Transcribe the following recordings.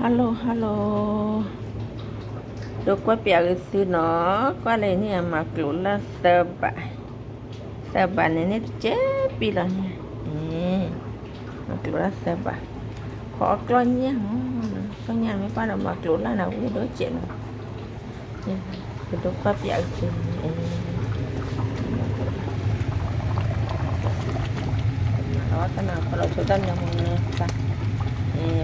Hello hello, ဒိကွၢ်ပၠးဂ့ၤသုနီၤ, ကွၢ်လၢန့ၣ် အမၤကျိၤလၢသၢဘး, သၢဘးန့ၣ်န့ၣ်တကဲးပံလီၤန့ၣ်, မၤကျိၤလၢသၢဘး, ခီအကျီၢ်ညၣ်မး, ကျီၢ်ညၣ်မ့ၢ်ပၢ်ဒီးမၤကျိၤလၢနဝံၤဒိၣ်စဲးနီၤ ဒိကွၢ်ပၠးအံၤန့ၣ်, လီၤတနၤ ပလီၤဆိတၢ်နၢမူန့ၣ်သး,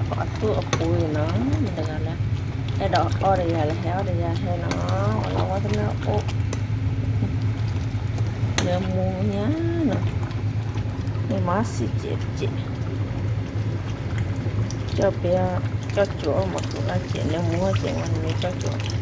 ပှၤသူၣ်အပူၤအံၤနီၤ, မတၤတဂၤလဲၣ်, အဲၣ်ဒိးအီၣ်ဒီးယၤလၢဟဲအီၣ်ဒီးယၤဟဲနီၤ, လီၤဝဲတနၤအိၣ်, နၢမူညါနီၤ, မ့ၢ်မၤစံးကဲးတကဲး ကၠီၣ်ပ့ၤ, ကၠီၣ်ကၠိအီၣ်မၤကျိၤလၢကဲး နၢမူအီၣ်ကဲးဝဲန့ၣ်မ့ၢ်ကၠီၣ်ကၠိ, ကၠီၣ်က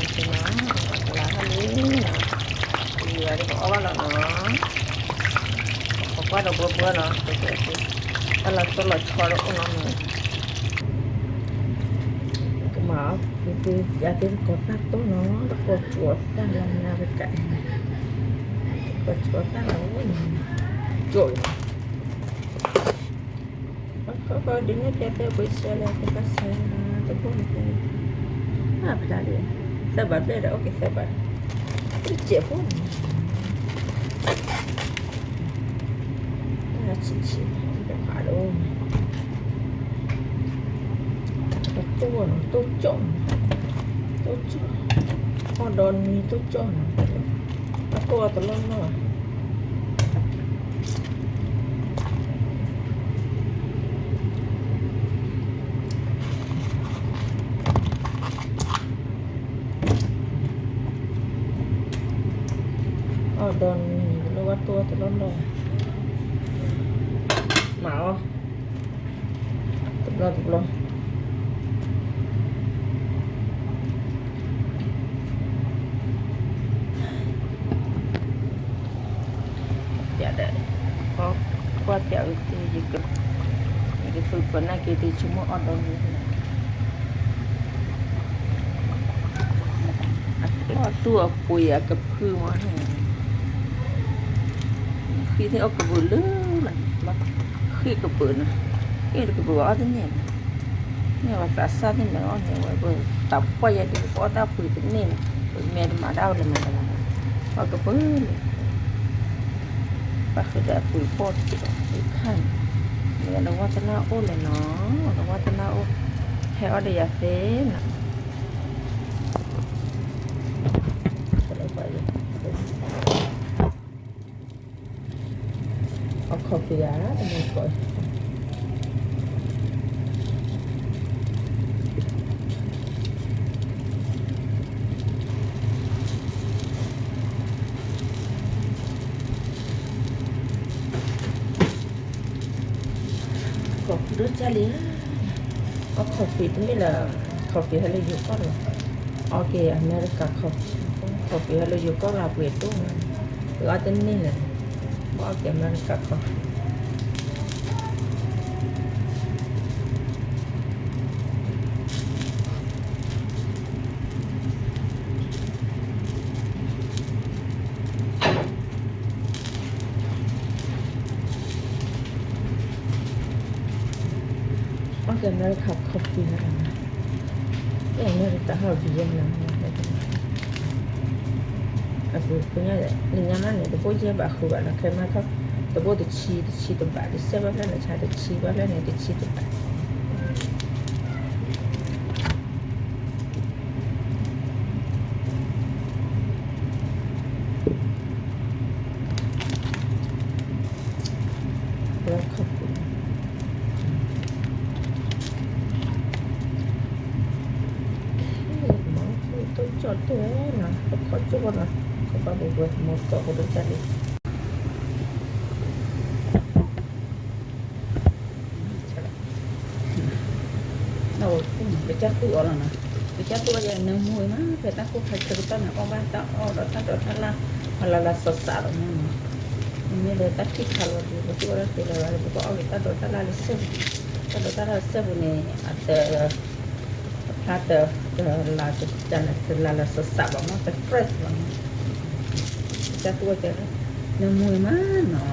ၠိန့ၣ်, လၢဟဲလံနီၤ, ယၤဒ်ကအီၣ်ဘၣ်လီၤနီၤ, ပကွၢ်ဒီးဘှီဘှီလီၤ, တၢ်လီၤကၠီလီၤဆီတအိၣ်နီတမံၤ ကမၤအီၤ, သုယၤသ့ၣ်တကိးသၣ်တိၢ်နီၤ, တကိးကၠိသၣ်လၢညါတကး, တကိးကၠိသၣ်လၢဝဲန့ၣ်, ကၠိ, ဃီဃီဒ်န့ၣ်ဖဲသ့ၣ်ပှ့ၤဆဲးလၢကသၣ်ဆဲး, တဘိန့ၣ်, အဖျါလံ, သၢဘးဘျဲၣ်ဒီး အိၣ်က့ၤသၢဘး, တစဲးဖိန့ၣ် ဆံးဆံး, တဖးလီၤ, တိၢ်နီၤ, တိၢ်ကၠီၣ်နီၤ, တိၢ်ကၠီၣ်, အီၣ်ဒီနံၤတိၢ်ကၠီၣ်နီၤ, အတိၢ်အတလီၢ်လီၢ် အီၣ်ဒီနံၤလၢဝဲတိၢ်အတလီၢ်လီၢ်, မၤအီၤ, တဘျီတဘျီ ပၠးဒီး, ကွၢ်ပၠးအုးသ့, ယကသုးပှၤနာ်က့ၤသုဆိကမိၣ်အီၣ်ဒီနံၤ, အကျီၢ်သူၣ်အပူၤအံၤအကဖုမး, ဃံသ့ၣ်အီၣ်ကပူၤလၢလီၤ, ဃံကပူၤနီၤ, ဃံတကပူၤအီၣ်တန့ၢ်နီၤ, မ့ၢ်ဝဲသးစၢ်သ့ၣ်မ့ၢ်အီၣ်န့ၢ်ဝဲ ပသးပှၢ်ယဲဒ်ပအီၣ်တၢ်ပှ့ၤတန့ၢ်နီၤ, ပမဲာ်တမၤဒၣ်ဝဲလၢမၤတဂၤ, အီၣ်ကပူၤလၢ ဘၣ်ဃုာ်ဒီးအပှ့ၤပိာ်တက့ၢ်ဒီး ယခါန့ၣ်, မ့ၢ်လၢဝဲတနၢ်အိၣ်လဲၣ်နီၤ, လၢဝဲတနၢ်အိၣ်, ဟဲအီၣ်ဒီးယၤသ့နီၤ, အခီၣ်ဖံးဧါ, တမူတကိး ကီၢ်ပူၤဒိၣ်ကၢ်လံ, အီၣ် coffee တမ့ၢ်လၢ coffee ဟဲလၢယိၤကီၢ်လီၤ, အီၣ်က့ၤ America coffee, coffee ဟဲလၢယိၤကီၢ်လီၤ အပှ့ၤဒိၣ်မး, ပအီၣ်တန့ၢ်လၢၤ, ဘၣ်အီၣ်က့ၤ America coffee. အီၣ်က့ၤ America coffee န့ၣ်, အမဲရကၤဟီၣ် Vietnam န့ၣ်, အပူၤညါ လၢညါမးန့ၣ် တဘိယဲၢ်ဘးဃုာ်ဘၣ်နီၤ, ခဲမးထီၣ် တဘိတဆံ တဆံတဘး, တဆံဘၣ်ဖျၢၣ်န့ၣ် ဆါတဆံဘၣ်ဖျၢၣ်န့ၣ် တဆံတဘး လၢခီၣ်ပူၤ, မ့ၢ်တိၢ်ကၠီၣ်တဲနီၤ, ပခီၣ်ကၠီၣ်နီၤ, ကဘၣ်ပဝဲမီၤကီးဖိဒိၣ်ကၢ်လံ. ပကစၢ်သူၣ်အီၤလီၤနီၤ, ပကစၢ်သူၣ်အီၤယဲနၢမူအံၤမး, ဖဲတၢ်ကိၢ်ခါဆၢကတီၢ်န့ၣ် အီၣ်ဘၣ်တၢ်အီၣ်ဒီးတၢ်ဒိးတၢ်လၢ် ဖးလၢ်လၢ်စးစးလီၤမးနီၤ, မ့မ့ၢ်လၢတၢ်ခံခါလီၤဒီး ပသူၣ်ဝဲဒၣ်တ့ၢ်လီၤဘၣ်ဒီး ပကအီၣ်က့ၤတၢ်ဒိးတၢ်လၢ်လၢစဲပူၤ, တၢ်ဒိးတၢ်လၢ်လၢစဲပူၤန့ၣ် အတ အဖျါတ တလၢ်လၢ်စးစးဘၣ်မး, တ fresh ဘၣ်မး, တၢ်သူၣ်ဝဲကဲလၢ နမူမးနီၤ,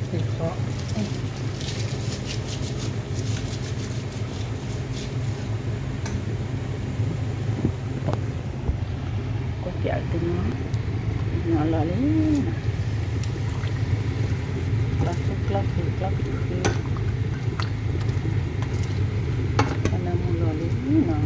ခီ ကွၢ်ပျးအီၤတနီၤ, နီၤလီၤလံ, ကျီၢ်သူၣ်ကျီၢ်ခု ကျီၢ်ခုခု, နမူလီၤလံနီၤ. ဝံ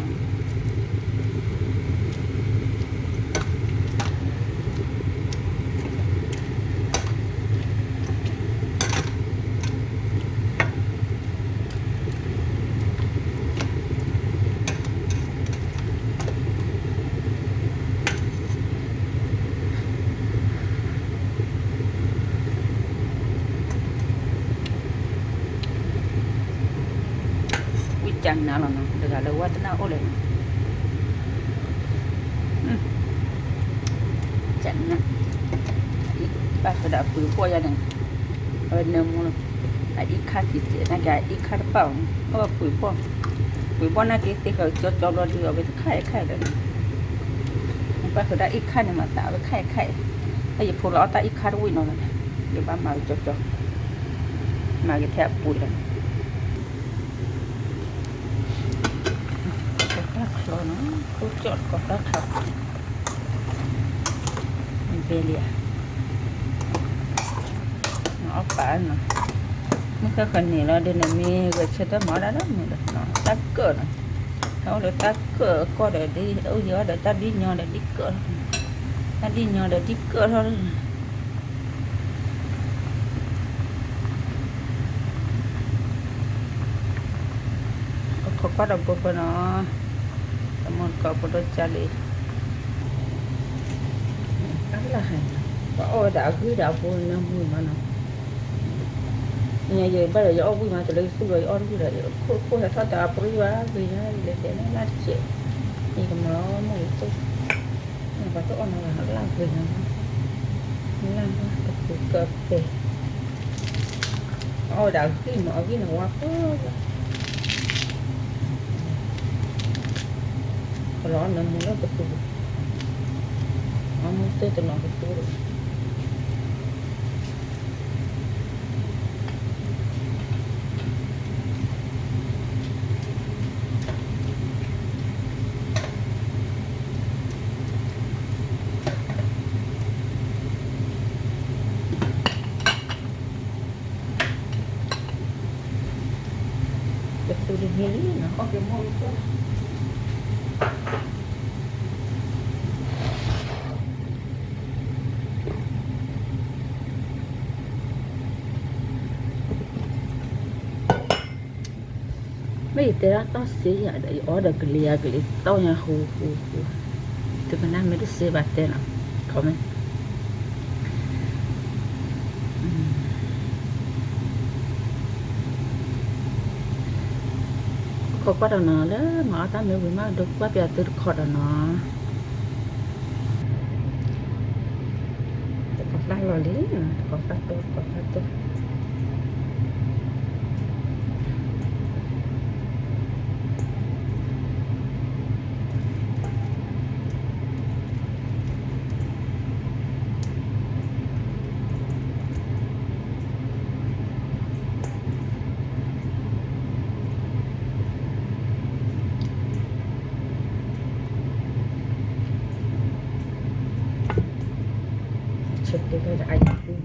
ၣ်ကနၤလီၤနီၤ, တဂၤလၢဝဲတနၢ်အိၣ်လဲၣ်နီၤ, ကနၤ, ဘၣ်ဃးဒီးအပှ့ၤဘီၣ်ယၤန့ၣ်, အဝဲနၢမူလီၤ, အအံၣ်ခါက့ၤကဲး နာ်က့အအံၣ်ခါတပာ်အီၤ, အဝဲပှ့ၤဘီၣ်, ပှ့ၤဘီၣ်နာ်က့သ့ၣ်ဃီကၠီကၠီဘျီဒုး အဝဲတခါအံၤခါအံၤဒီး, ဘၣ်ဃးဒီးအံၣ်ခါန့ၣ်မးသး အဝဲခါအံၤခါအံၤ, တၢ်ယဖိလီၤအီၣ်တၢ်အံၣ်ခါတဝံၣ်နီၤ, ယဘၣ်မၤကၠီကၠီ, မၤက့ၤထဲအပှ့ၤဒီး ကီတၢ်ချီနီၤ, ခိၣ်ကၠီၣ်တကီတၢ်ချီ, မ့ၢ်ဘဲလံဧါ, နအီၣ်ပာ်နီၤ, မုၢ်ဃၢ်ဃၢၤန့ၣ်လီၤ ဒ်နမ့ၢ်ဂဲၤဆၢထၢၣ်မၤအီၣ်ဒၣ်လၢမုာ်ဒီး တၢ်ကၢၣ်နီၤ, ဟဲအိၣ်လၢတၢ်ကၢၣ်အကီၢ်ဒီး ဒ်အိၣ်ယံၤအီၣ်ဒီးတၢ်ဒ်ညီဒီးဒ်ကၢၣ်ထီၣ်, တၢ်ဒ်ညီဒီးဒ်ကၢၣ်ထီၣ်လီၤ. ပခိးကွၢ်ဒီးဘိဖဲနီၤ, တမူတကိးဖိဒိၣ်ကၢ်လံ, အလၢဟဲ, ပှၤအီၣ်ဝဲဒၣ်အဂ့ၢ်ဒီးအဘိနၢမူမးနီၤ, ညါယဘၣ်ဒီးယအီၣ်ဝံၣ်မး တလၢယသူၣ်လီၤ ယအီၣ်တဝံၣ်ဒီး ခိၣ်ခိၣ်ဟဲထီၣ်တၢ်အပရံၣ်ဘၣ် ဂ့ၤညါ ယလဲၤကဲလၢ်လၢ်တကဲး, ယကမၤလီၤမိၢ်ယသိၣ်, ပှၤတအီၣ်နီၤလၢ်ဂ့ၤညါ, လၢ်ကပူၤကပဲာ် အီၣ်ဝဲဒၣ်အဂံၢ်မး အဂံၢ်န့ၣ်ဝါဖိ, ကလီၤနၢမူလၢကသူ, အမူသ့ၣ်တနီၤကသူဒီး ကသူတနံၤလံနီၤ အီၣ်က့ၤမိၢ်လၢ မ့ၢ်ယတဲဒၣ်သီၣ်စ့ယၤဒီး ယအီၣ်ဒီးကလံၤယၤကလံၤ သီၣ်ညါဟူဟူဟူ, သုကနၣ်မ့ၢ်တစ့ဘၣ်တဲနီၤ, comment. ခိးကွၢ်ဒီးနီၤ လၢမၤအီၣ်တၢ်မ့ၢ်ဝံၤမး ဒိကွၢ်ပျးသုတခီဒီးနီၤ. တကိးဖျါလီၤလံ, တကိးဖျါတိၢ် တကိးဖျါတိၢ်. ဆၢတဲာ်ဒီးအါယၤသ့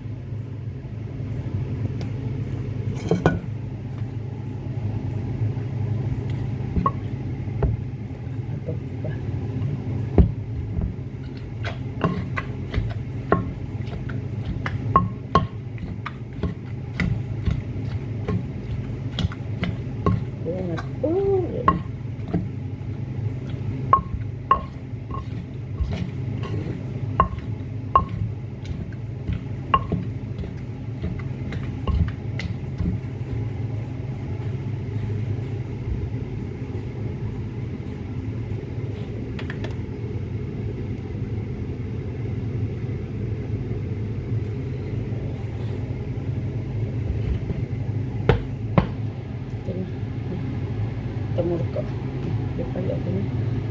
တမူတကိး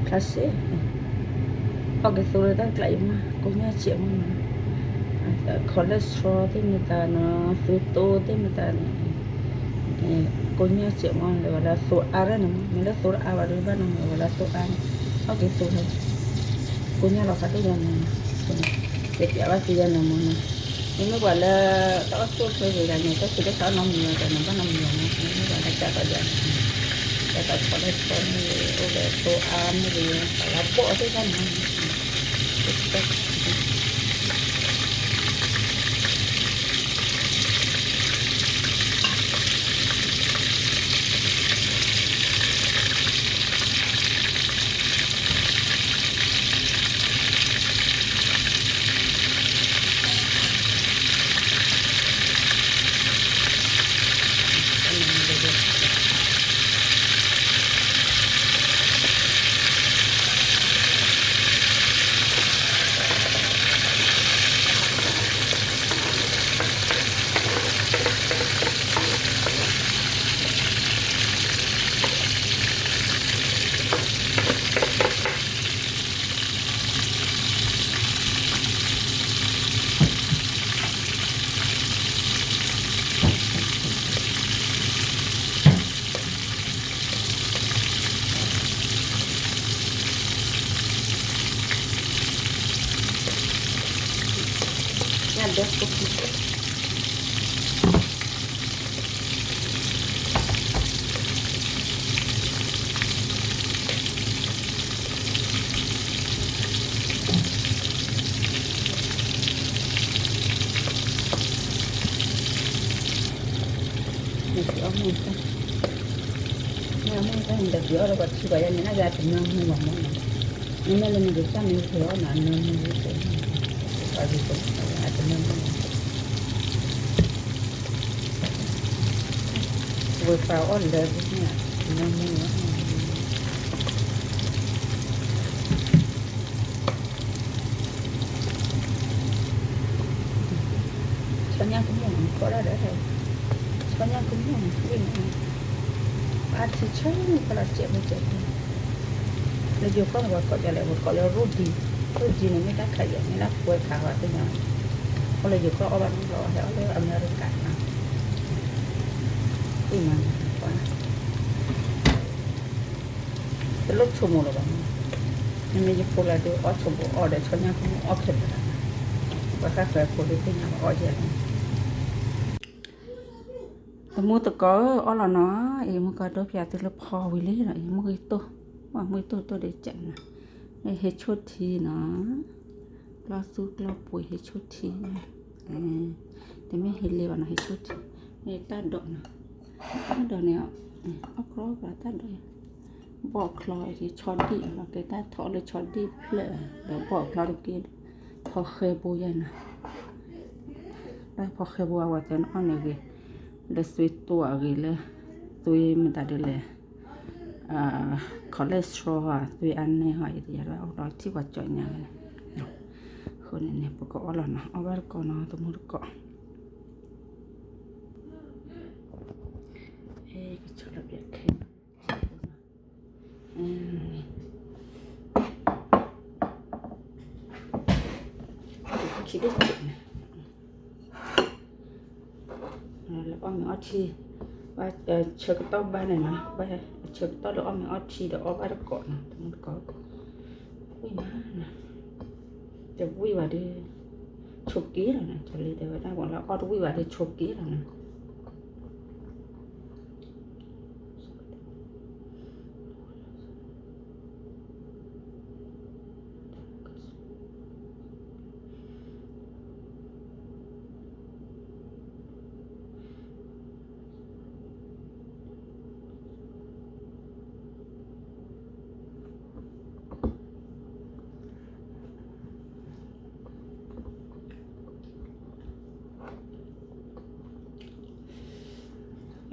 ခါစ့, အီၣ်က့ၤသိလၢတၢ်ကျးအံၤမး ကိညၢ်စဲးမးနီၤ, cholesterol သ့ၣ်မတၤနီၤ သွေးတိုး သ့ၣ်မတၤန့ၣ် ကိညၢ်စဲးမး လဲၤဝဲဒၣ်သိအါန့ၣ်မး မ့ၢ်လၢသိအါဘၣ်ဒီးဘၣ်နီၤ လဲၤဝဲဒၣ်သိအါန့ၣ် အီၣ်က့ၤသိလၢ ကိညၢ်လီၤဖးဒိၣ်ယၤမးနီၤ, ကဲပျးဘၣ်သ့ယၤနီၤမးနီၤ, မ့မ့ၢ်ပှၤလၢ တၢ်အိၣ်ဆူၣ်အိၣ်ချ့ဂ့ၤဂၤန့ၣ် တၢ်ဆူးတၢ်ဆါနီတမံၤဘၣ်ဒီး နဘၣ်နီတမံၤဘၣ်မး မ့မ့ၢ်ပှၤလၢကၢ်သိးယၤန့ၣ် ကၢ်သိး cholesterol န့ၣ် အိၣ်ဒီးသိအါန့ၣ်ဒီး ပှၤလၢဘီၣ်သ့ၣ်တဖၣ်န့ၣ်မး ညၣ်ဒၢခိၣ်ခံ မ့ၢ်အီၣ်မ့ၢ်တၢ် မ့ၢ်အီၣ်မ့ၢ်တၢ်န့ၣ်ဒီး ပှၤအီၣ်ဒီးပှၤထံပှၤယါန့ၣ် အဂၤတနၢမူဘၣ်မးနီၤ, မ့မ့ၢ်လၢနကစၢ်မ့ၢ်ဂ့ၤအီၣ်နီၤ အနၢမူဂ့ၤ ပှၤဂ့ၤ ပှၤဂ့ၤအတနၢမူ ဝဲပှၤအီၣ်လၢာ်န့ၣ် အတနၢမူလီၤ. ဆီညၣ်ကမူၣ်န့ၣ် ကိးဒၣ်ဒီး ဆီညၣ်ကမူၣ်န့ၣ် ဝံၣ်န့ၣ် အါထံဆၢန့ၣ် ကလီၤစဲးဖိစဲးဖိ လၢယိၤကီၢ်န့ၣ် ပှၤကိးယၤလဲၣ် ပှၤကိးယၤရိဒံ, ရိဒံန့ၣ် မ့ၢ်တၢ်ခးယဲၢ် မ့ၢ်လၢပှဲၤခးဝဲသ့ၣ်ညါ, အိၣ်လၢယိၤကီၢ်အီၣ်ဘၣ်တဘျီ ဟဲအီၣ်လၢအမဲရကၤန့ၣ်, သ့ၣ်မၤန့ၣ် တလိၣ်ဆိကမိၣ်လၢၤဘၣ်, မ့မ့ၢ်ယဖိလၢဒုးအီၣ်ဆိကမိၣ်အီၣ်ဒီး ဆီညၣ်ကမူၣ်အီၣ်ခဲလၢာ်လီၤ, ပှၤဃၣ်ဃၢၤဖိဒုးသ့ၣ်ညါလီၤအီၣ်ယဲၢ်န့ၣ် သမူသကိးဧၢ အီၣ်လီၤနီၤ, အံၤမုၢ်ကီၢ်ဒိၣ်ဖျါသုလၢဖီဝံၤလံဒီး အံၤမုၢ်ဂ့ၤတိၢ်, မ့ၢ်မုၢ်ဂ့ၤတိၢ်တိၢ်ဒံးကဲးနီၤ, ဟ့ၣ်ဆိၣ်ထံနီၤ, ကျီသူကျီပှ့ၤဟ့ၣ်ဆိၣ်ထံ, တမ့ၢ်ဟ့ၣ်လ့ဘၣ်နီၤ ဟ့ၣ်ဆိၣ်ထံ, မ့ၢ်တၢ်ဒိးနီၤ, တၢ်ဒိးန့ၣ် အီၣ်ကြီဘၣ်တၢ်ဒိး, ဘီၣ်ချီဆီဒံၣ်လီၤက့ၤ တၢ်ထီၣ်လၢဆီဒံၣ်ဖျၢၣ်, ဒီးဘီၣ်ချီတက့ၢ်, ဖီဃဲဘိယဲၢ်နီၤ, တၢ်ဖီဃဲဘိအဝဲသ့ၣ်န့ၣ်အီၣ်န့ၣ်ဂ့ၤ, လၢသွေးတိုးအဂ့ၤလၢ, သွေးမတၤဒ်လဲၣ်, cholesterol သွေးအါန့ၢ်ဟီ ယတယၤဒၣ်အီၣ်ဒီးထံၣ်ပှၤကၠီညါဝဲန့ၣ်, အဃိန့ၣ်န့ၣ် ပကအီၣ်လီၤနီၤ အီၣ်ဘၣ်တကိးနီၤ သမူတကိး ကဆီလီၤပျဲခဲ ခံဒိၣ်န့ၣ် လၢအီၣ်မ့ၤအီထံ, ဘၣ်ဆၢကတီၢ်ဘၣ်န့ၣ်နီၤ, ဘၣ်ဆၢကတီၢ်လၢအီၣ်မ့ၤအီထံဒီးအီၣ်ဘၣ်တကိးနီၤ တမူတကိး, ဝံၣ်မး, တဝံၣ်ဘၣ်ဒီး ဆိးက့လီၤနီၤ, ကလံၤတဲဝဲဒၣ် ပှၤလၢအီၣ်တဝံၣ်ဘၣ်ဒီးဆိးက့လီၤနီၤ.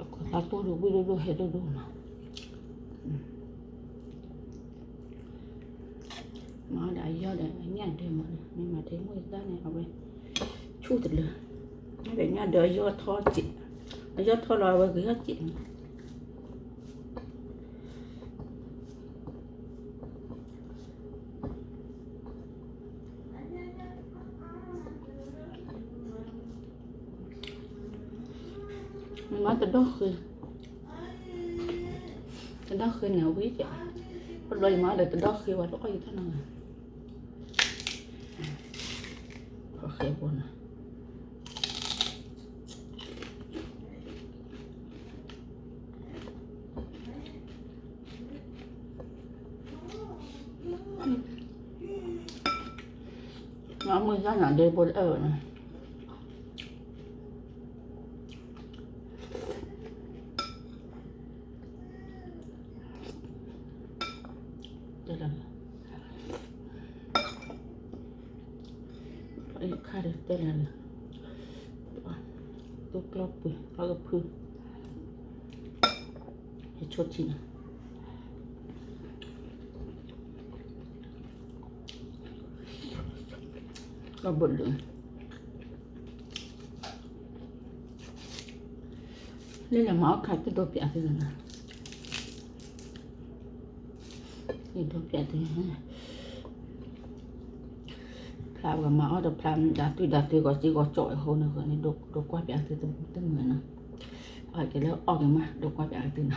အကိးသးတိၢ်ဒိၣ်ဝံၣ်ဒိၣ်ဒိၣ်ဟဲဒိၣ်ဒိၣ်နီၤ, မၤဒီးအယီၢ်ဒီးညၣ်ဒၢမး, မ့ၢ်မၤထဲမိၢ်သၣ်န့ၣ် အဝဲ ဆူၣ်တလၢ, မ့ၢ်ဒီးညၣ်ဒၢအယီၢ်ထီၣ်စဲး, အယီၢ်ထီၣ်လီၤအဝဲဂ့ၤထီၣ်စဲးန့ၣ်. မ့ၢ်မၤတဒီဃ့, တဒီဃ့န့ၣ်ဝံၤကဲ, ပဘျီယမၤဒီးတဒီဃ့ဝဲတအီၣ်ယတၢ်နီၤ, ဃ့ဘိနီၤ. မ့ၢ်ယါနၤဒ့ဘိလၢအၢၣ်ဝဲနီၤ, တဲလၢ, ခါဒီးတဲလၢ, တူၢ်ကျီၢ်ပှ့ၤ ကျီၢ်ကဖု, ယဆိၣ်ထံနီၤ, ကျီၢ်ဘိၣ်ဒုး လၢလဲၤမၤအီၣ်ခါတဒိးပၠးသုနီၤ, တဒိးပၠးသု, ဖျါပှၤမၤအီၣ်တဖျါ ဒၣ်သွံၣ်ဒၣ်သွံၣ်ဂီၤစံဂီၤကၠီအဃိန့ၣ် ဒိးကွၢ်ပၠးသုတမုာ်နီၤ, အကဲလၢအီၣ်က့ၤမး ဒိးကွၢ်ပၠးသုနီၤ.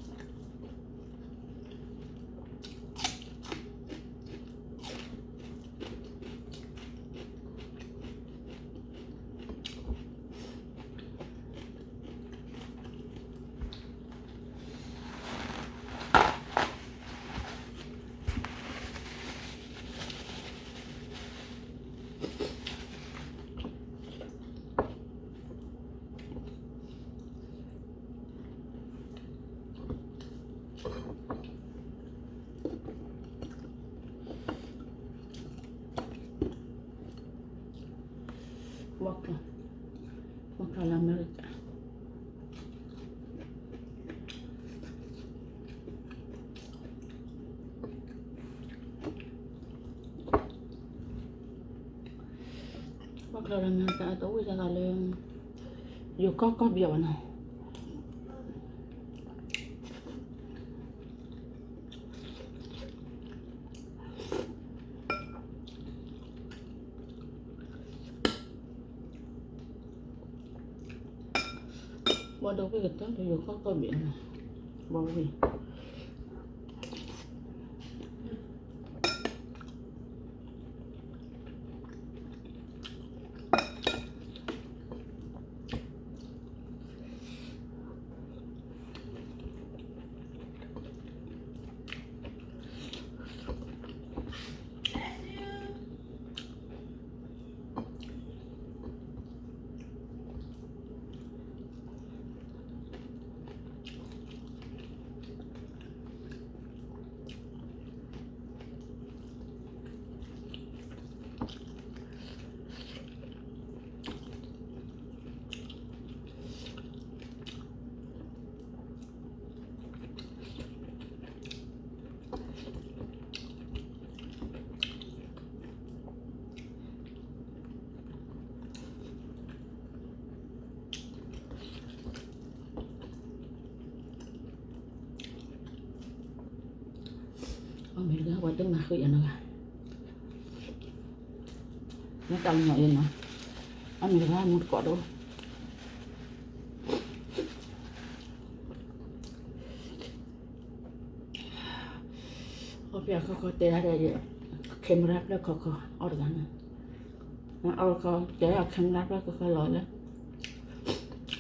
ဘီကျီၢ်လၢအမဲရကၤ, ဘီကျီၢ်လၢအမဲရကၤ တအိၣ်ဝဲဒၣ်လၢ ယိၤကီၢ်ကီၢ်ပယီၤဘၣ်နီၤ. ဘီဒီးဝံၣ်ကတၢၢ်လၢယိၤကီၢ်ကီၢ်ဘ့ၣ်နီၤ, ဘီဝံၣ် အမ့ၢ်တဂၤ ပှၤတမၤဃုာ်ယၤနီၤဂၤ, မ့ၢ်တၢ်မၤအံၤနီၤ, အမ့ၢ်တဂၤမူတကိးဒိၣ် အီၣ်ဖဲအခီခီတဲဒၣ်ဒီး camera ဖျၢၣ်ခီခီ အီၣ်တဂၤန့ၣ်, အီၣ်ခီတဲ camera ဖျၢၣ်ခီခီလီၤလၢ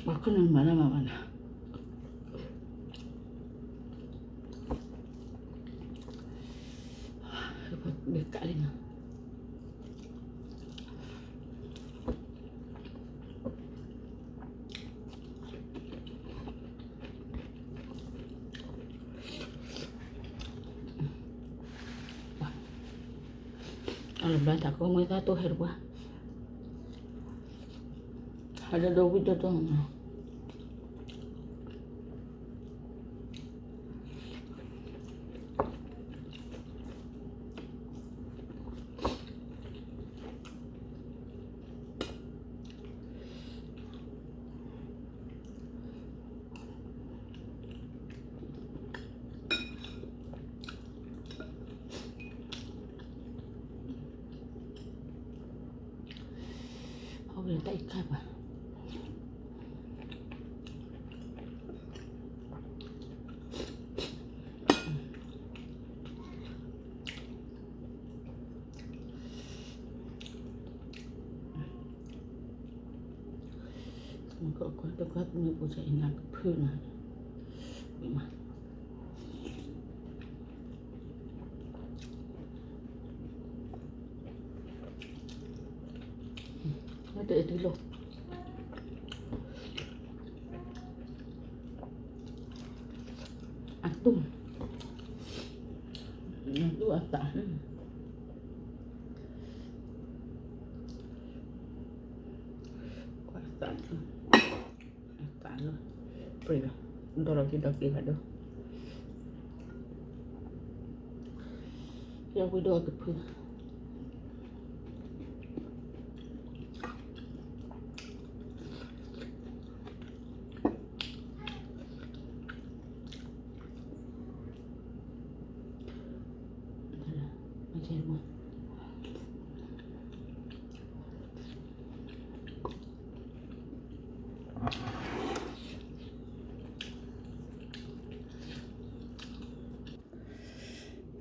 ပှၤခိၣ်နူာ်မၤတၢ်မၤဘၣ်နီၤ, ဒုးကးလံနီၤ. အလီၤဘျါတၢ်ကီမ့ၢ်သၣ်တိၢ်ဟဲတပှၢ်, ဟဲဒိၣ်ဒိၣ်ဝံၣ်ဒိၣ်ဒိၣ်နီၤ. အဝဲတၢ်အံၤခါပှၤ, ကွၢ်ကွၢ်ကွၢ် တကွၢ်မ့ၢ်အိၣ်စ့ၢ်အံၤနၤကဖုနၤ, ဝံၤမး, ဝဲတအဲၣ်ဒိးလီၤ, အတူၢ်, အတူၢ်အသး, ကွၢ်အသး, အသးလီၤ, ပြံဘၣ်, ဒီးလီၤက့ၤဒီးက့ၤဘၣ်ဒီး, ယဝံၤဒီးကဖု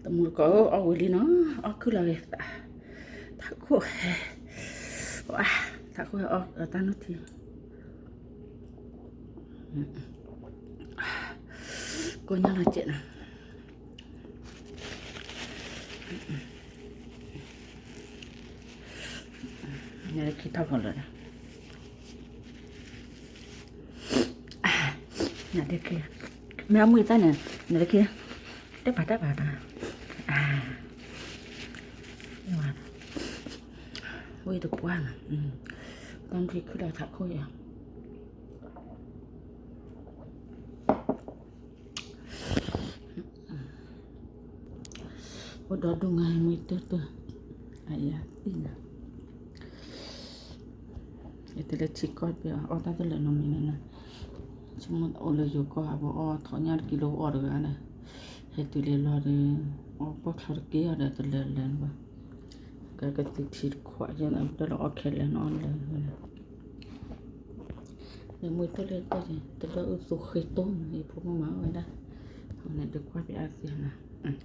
တမူတကိးအီၣ်ဝံၤလံနီၤ, အီၣ်ခုၣ်လီၤဂ့ၤသး, သးခိၣ်ဟဲ, ဝါ, သးခိၣ်ဟဲအီၣ်တၢ်နီၢ်ထံ, ကိးညါလီၤကဲးနီၤ, နခံထီၣ်ဖီလၢာ်, နဒုးခံ, မ့ၢ်အမုၢ်တၢ်န့ၣ်, နဒုးခံ, တပာ်တၢ်ပာ်တၢ်, ဝံၤတပှၢ်နီၤ, တၢ်မုၢ်ထံခုၣ်ဒီးသးခိၣ်ယၤ အိၣ်ဒီဒူၣ်ငါမ့ၢ်တၢ်တၢ်, အယၤသံနၤ, ယတဲလၢထံကီၢ်တဘ့ၣ်အီၣ်တၢ်တလၢာ်နီတမံၤန့ၣ်, ဆိကမိၣ်အိၣ်လၢယိၤကီၢ်ဟးဘၣ်အီၣ်ထီၣ်ညၣ်တကံလိအီၣ်တဂၤန့ၣ်, ဟဲတုၤလၢလီၤဒီး, အီၣ်ပီၣ်ချီတက့ၢ်အီၤဒီးတလၢာ်လၢာ်န့ၣ်ဘၣ်, ကကသံၣ်ထံတခွးယဲၢ်န့ၣ် တၢ်လၢအီၣ်ခဲလၢာ်န့ၣ်အီၣ်လၢာ်န့ၣ် နမ့ၢ်တၢ်လၢတၢ်န့ၣ် တဘျီအုၣ်သူဃ့တိၢ်န့ၣ် ယဖိမုၣ်မၤအီၣ်ဝဲဒၣ်, အဝဲန့ၣ်ဒုးကွၢ်ပျးအသ့နီၤ,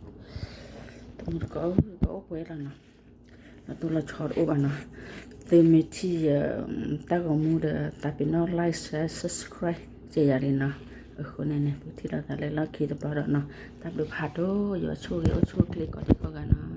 တမူတကိး ကအိၣ်ပှဲၤလီၤနီၤ, လီၤတိၢ်လီၤဆီတအိၣ်ဘၣ်နီၤ, သုမ့ၢ်ထံၣ်ယတၢ်ဂီၤမူဒီး သးပ့ၤနီၣ် like share subscribe ကဲယၤလံနီၤ, အဃိန့ၣ်န့ၣ် ပထံၣ်လိာ်သးလၢလီၢ်ခံတဘျီဒီးနီၤ, တၢ်ဘျုးဖးဒိၣ် ယွၤဆိၣ်ဂ့ၤအိၣ်ဆူၣ်အိၣ်ချ့ကိးဒံကိးဂၤနီၤ